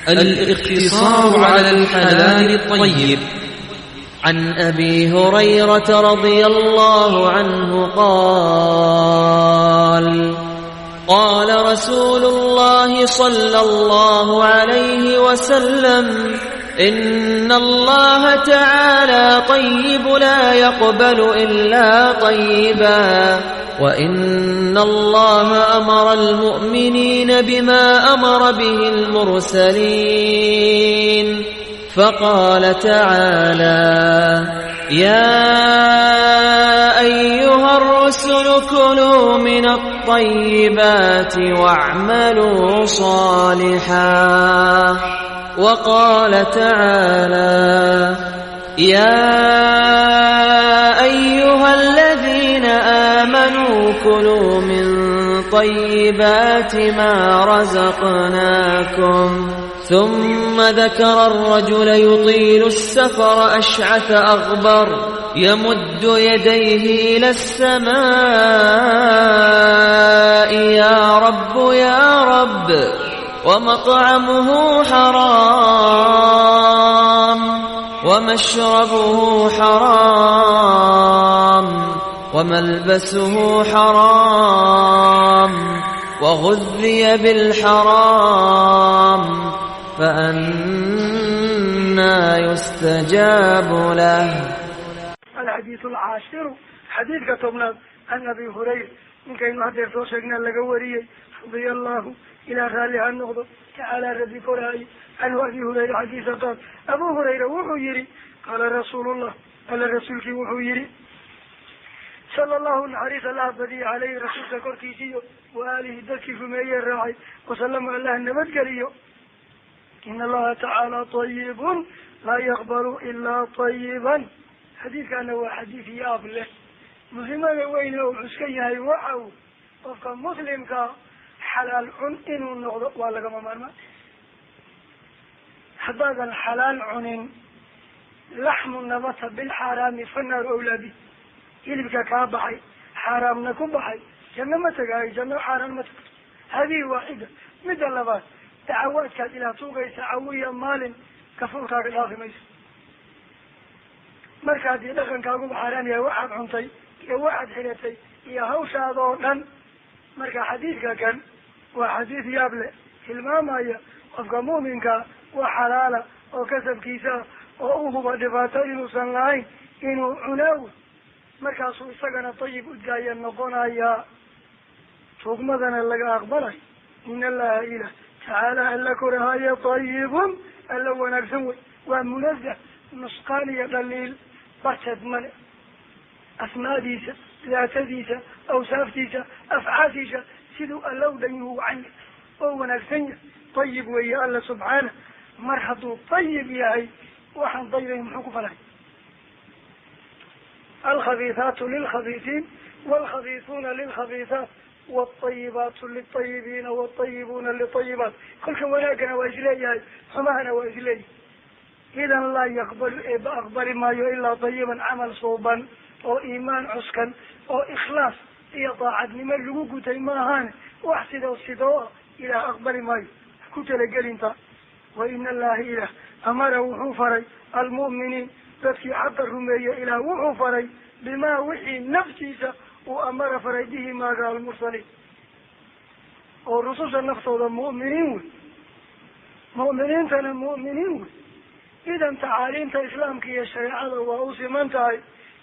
الاقتصار على الحلال الطيب. عن أبي هريرة رضي الله عنه قال: قال رسول الله صلى الله عليه وسلم: إن الله تعالى طيب لا يقبل إلا طيبا، وإن الله أمر المؤمنين بما أمر به المرسلين، فقال تعالى: يا أيها الرسل كلوا من الطيبات واعملوا صالحا. وقال تعالى: يا أيها الذين آمنوا كلوا من طيبات ما رزقناكم. ثم ذكر الرجل يطيل السفر أشعث أغبر يمد يديه إلى السماء يا رب يا رب، ومطعمه حرام ومشربه حرام وملبسه حرام وغذي بالحرام، فأنى يستجاب له. الحديث العاشر حديث كتبنا عن أبي هريرة إن كان هذا توشقنا لقوريه رضي الله إلى غالي النقض تعالى ربي كراي عن أبي هريرة حديث قال أبو هريرة وحيري قال رسول الله قال رسولك وحيري صلى الله عليه وسلم عليه رسولك كركيسيو وآله دكي فمي الراعي وسلم الله النبت قريو إن الله تعالى طيب لا يقبل إلا طيبا. حديث كان هو حديث يابله مسلمان وين عسكي وحو قفك مسلم حلال عن إنه النقض ولا كما مرمى حتى الحلال عن لحم النبات بالحرام فالنار أولى به. يلبك كابحي حرام نكبحي جنة ما تقاي جنة حرام ما تقاي. هذه واحدة مثل اللبات دعواتك إلى توقي سعوية مال كفرك إضافي ميس مركاتي لغن كاقوب حرام يا واحد عنطي يا واحد حيلتي يا هوش هذا. مركا حديثك كان وحديث يابله الماما قفك مؤمنك وحلالة وكسب كيسا وأوهب دفاتين وصنعين إنه عناو. مركا سوء طيب أدقايا النقونا يا تغمدنا لك أقبله. إن الله إله تعالى ألا كرهايا طيب ألا ونكسوي ومنزه نسقاني دليل برشد من أسماء ديسة ذات ديسة أوصاف ديسة أفعال ديسة سيدو ألو دينه عنك أو نكسني طيب ويا الله سبحانه مرحبا طيب ياهي وحن طيبين محوك فلاي. الخبيثات للخبيثين والخبيثون للخبيثات والطيبات للطيبين والطيبون للطيبات. كل ولكن واجلي حمانا واجلي. إذا لا يقبل أقبل ما إلا طيبا عمل صوبا أو إيمان عسكا أو إخلاص إيا طاعة لمن لقوك تيماهان وأحسد الصدوء إلى أقبل ما كتل قلنتا. وإن الله إله أمر وحفري المؤمنين تبكي حتى الرمية إلى وحفري بما وحي نفسيسا وأمر فريده ما قال المرسلين والرسول نفسه المؤمنين مؤمنين تنا مؤمنين. إذا تعاليم إسلام كي الشريعة وأوصي من تعي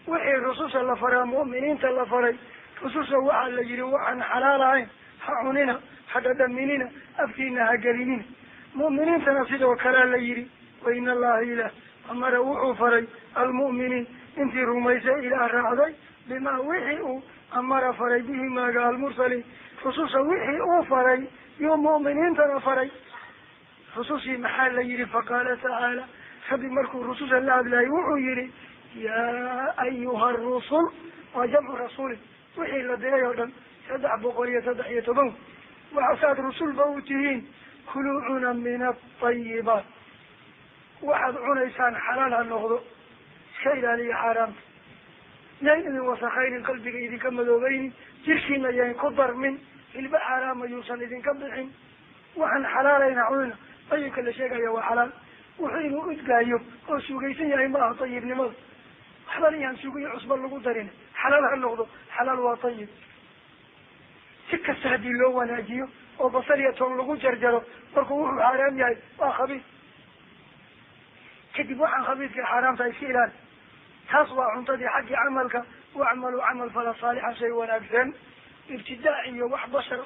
وحي الرسول الله فرا مؤمنين تلا فري رسول وعلى اللي وعن حلال عين حعننا حتى دمننا أفتينا هجرين مؤمنين تنفسد وكلا اللي وإن الله إله أمر وحو فري المؤمنين انت رميسة إلى الرعدي بما وحي أمر فري به ما قال المرسلين خصوصا وحي فري يوم مؤمنين تنفري خصوصي محل يري. فقال تعالى خبي مركو الرسول الله لا يوحو يري يا أيها الرسل وجمع رسول وحي لدينا يردن سدع بقرية سدع يتبون وعساد رسول بوتهين كلوا من الطيبات واحد عنيسان حلال النغض شيء لي حرام لأن وسخين قلبك إذا كمدوبين جركنا يعني كبر من البحرام يوصل إذا كبرين وعن حلالين عنا Tayibka la sheegaya waa xalaal, wuxuu inuu udgaayo oo suugaysan yahay ma aha tayibnimada. Waxbana yaan suugayo cusba lagu darin, xalaal ha noqdo. Xalaal waa tayib. Si kasta haddii loo wanaajiyo oo basal iyo toon lagu jarjaro, markuu wuxuu xaaraam yahay waa khabiis. Kadib waxaan khabiiska xaaraamta iska ilaali. Taas waa cuntadii. Xaggii camalka, wacmaluu camal fala saalixan, shay wanaagsan. Ibtidaac iyo wax bashar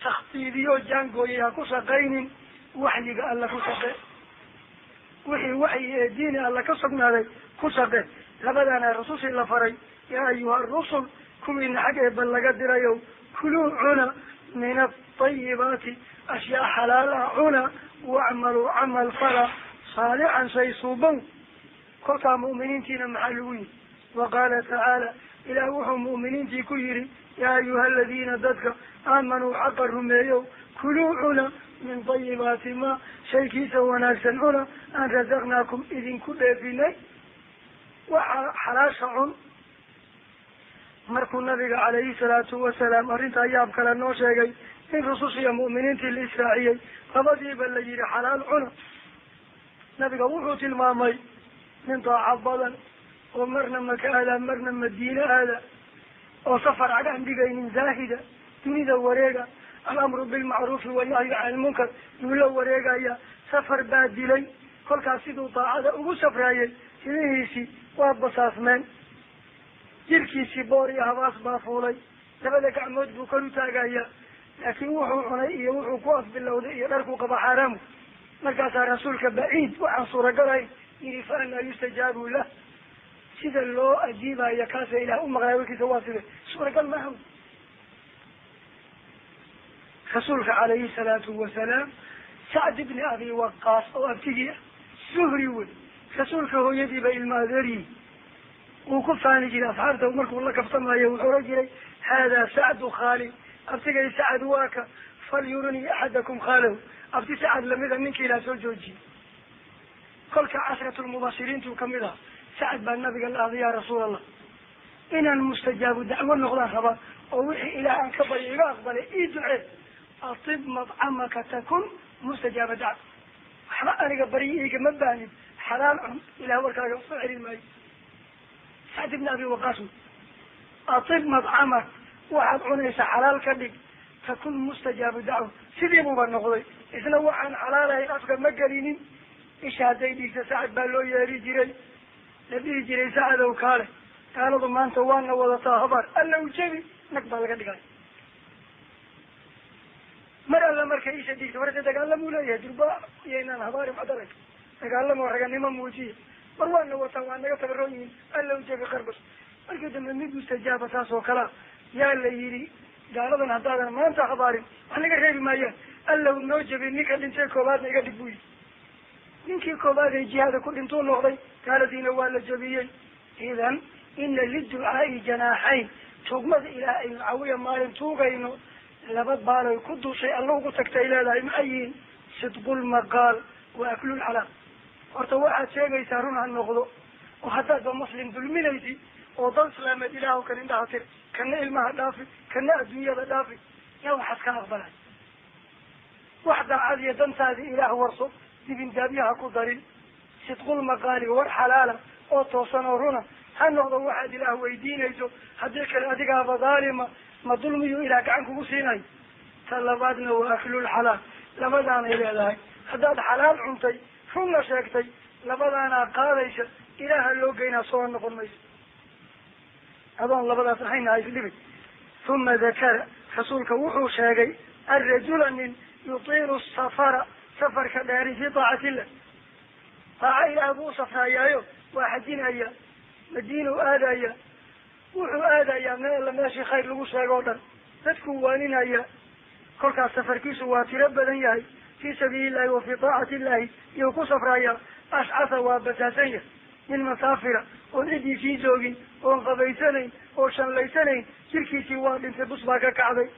takhtiidiyo jaangooyay ha ku shaqaynin, waxyiga alla ku shaqe. Wixii waxyi ee diini alla ka sugnaaday ku shaqe. Labadaana rusushii la faray: yaa ayuha rusul, kuwiina xag eeba laga dirayow, kuluu cuna min atayibaati, ashyaa xalaal ah cuna, wacmaluu camal fala saalixan, shay suuban. Kolkaa mu'miniintiina maxaa lagu yihi? Wa qaala tacaala, ilaah wuxuu mu'miniintii ku yihi: yaa ayuha aladiina, dadka aamanuu, xaqa rumeeyow, kuluu cuna min tayibaati ma, shaykiisa wanaagsan cuna, aan rasaqnaakum, idinku dheefinay. Waxaa xalaasha cun. Markuu nabiga calayhi salaatu wasalaam arrintaa yaab kale noo sheegay, in rusushiiyo mu'miniintii la israaciyey, labadiiba la yihi xalaal cuna, nabiga wuxuu tilmaamay nin daaca badan oo marna Maka aada, marna Madiine aada, oo safar cagaan dhigaynin, zaahida dunida wareega, alamru bilmacruufi wanahyu can ilmunkar yuu la wareegaya. Safar baa dilay. Kolkaas siduu daacada ugu safraayey, timihiisii waa basaasmeen, jirkiisii boor iyo habaas baa fuulay, labada gacmood buu kor u taagaya, laakiin wuxuu cunay iyo wuxuu ku afbilowday iyo dharkuu qaba xaaraamu. Markaasaa rasuulka baciid waxaan suuragalayn yidhi: fa anaa yustajaabu lah? Sida loo ajiibaya kaasa ilaah u maqlaya warkiisa waa side? Suuragal maaha. Rasuulka calayhi salaatu wasalaam Sacd ibni Abi Waqaas oo abtigii ah, Zuhri wey, rasuulka hooyadiiba ilma adeeryihi, wuu ku faani jiray asxaabta markuu la kaftamayo. Wuxuu ohan jiray: haadaa Sacdu khaali, abtigay Sacad waa ka, falyurinii axadakum khaalahu. Abti Sacad lamida ninka ilaah soo joojiyey. Kolka casratulmubashiriintuu kamid aha Sacad baa nabiga la ahday: yaa rasuul Allah, inaan mustajaabu dacwo noqdaan rabaa oo wixii ilaah aan ka baryo iga aqbalay, ii ducee. Atib madcamaka takun mustajaaba dacwa. Waxba aniga baryo igama baahnid, xalaal cun, ilah warkaaga soo celin maayo. Sacd ibni Abi Waqaas: atib madcamak, waxaad cunaysa xalaal ka dhig, takun mustajaabu dacwa. Sidii buuba noqday, isna waxaan xalaalahayn afka ma gelinin. Isha hadday dhiigta, Sacad baa loo yeeri jiray, la dhihi jiray: Sacadow kaale, gaaladu maanta waana wadataa, habaar alla ujebi, nag baa laga dhigay. Mar alla markay isha dhiigta, warka dagaalamuu leeyahay, durba iyaynaan habaari waxdarag, dagaalamo, raganimo muujiya, war waana wataa, waa naga tabaroon yihiin, alla ujebi, qarbas. Markii dambe mid mustajaaba saas oo kalea yaa la yidhi: gaaladan haddaadan maanta habaarin wax naga reebi maayaan, allow noo jebi, ninka dhintay koobaadna iga dhig buu yidhi. Ninkii koobaad ee jihaada ku dhintuu noqday, gaaladiina waa la jebiyey. Idan ina liducaai janaaxayn. Tuugmada ilaah aynu cawiya maalin tuugayno laba baaloy ku dushay alla ugu tagtay leedahay. Maxay yihiin? Sidqulmaqaal wa aklulxalaal. Horta waxaad sheegaysaa run ha noqdo, oo haddaadba muslim dulminaysid oo dan islaameed, ilaahw kan indhaha tir, kana ilmaha dhaafi, kana adduunyada dhaafi, yaa waxaad ka aqbalay? Wax daacad iyo dantaadii ilaah warso, dibindaabyaha ku darin. Sidqulmaqaali, war xalaala oo toosan oo runa ha noqdo waxaad ilaah weydiinayso. Haddii kale adigaaba dhaalima, ma dulmiyu ilaah gacan kugu siinayo? Ta labaadna waa aklulxalaal. Labadaanay leedahay. Haddaad xalaal cuntay, runna sheegtay, labadaanaa qaadaysa, ilaaha loo geynaa, soo noqon mayso. Adoon labadaas ahayna ha isdhibin. Uma dakara, rasuulka wuxuu sheegay alrajula, nin, yutiilu safara, safarka dheeri, fii taacatillah, daaca ilaah buu usafraayaayo, waa xajinaya, madiina u aadaya, wuxuu aadayaa meel alla meeshii khayr lagu sheego o dhan, dadkuu waaninaya. Kolkaas safarkiisu waa tiro badan yahay. Fii sabiili illahi wa fii taacati illahi iyuu ku safrayaa. Ashcasa, waa basaasan yahay, nin masaafira oon cidiisii joogin, oon qabaysanayn oo shanlaysanayn, jirkiisii waa dhintay, bus baa ka kacday.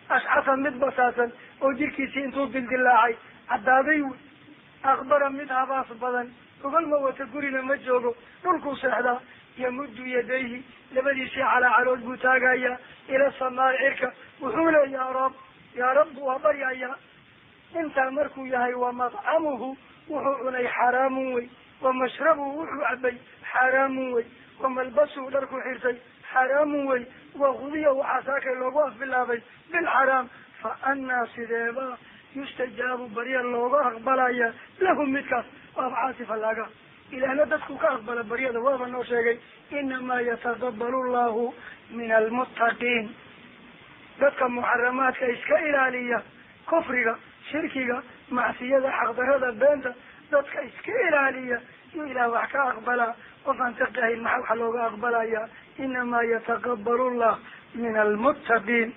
Ashcasa, mid basaasan oo jirkiisii intuu dildilaacay caddaaday wey. Aqbara, mid habaas badan, gogol ma wata, gurina ma joogo, dhulkuu seexdaa. Yamuddu yadayhi, labadiisii calaa calood buu taagayaa, ila samaai, cirka. Wuxuu leey: yaa rab, yaa rab, waa baryayaa. Intaa markuu yahay wa madcamuhu wuxuu cunay xaraamun wey, wa mashrabuhu wuxuu cabay xaraamun wey, wa malbasuhu dharku xirtay xaraamun wey, wa gudiya waxaa saakay loogu afbilaabay bilxaraam. Fa annaa sideeba yustajaabu barya looga aqbalaya lahu midkaas waaba caasi fallaaga. Ilaahna dadku ka aqbala baryada waaba noo sheegay, inamaa yataqabalu llahu min almuttaqiin. Dadka muxaramaadka iska ilaaliya, kufriga, shirkiga, macsiyada, xaqdarada, beenta, dadka iska ilaaliya yuu ilaah wax ka aqbalaa. Qof aan taqi ahayn maxaa wax looga aqbalaya? Inamaa yataqabalu llah min almuttaqiin.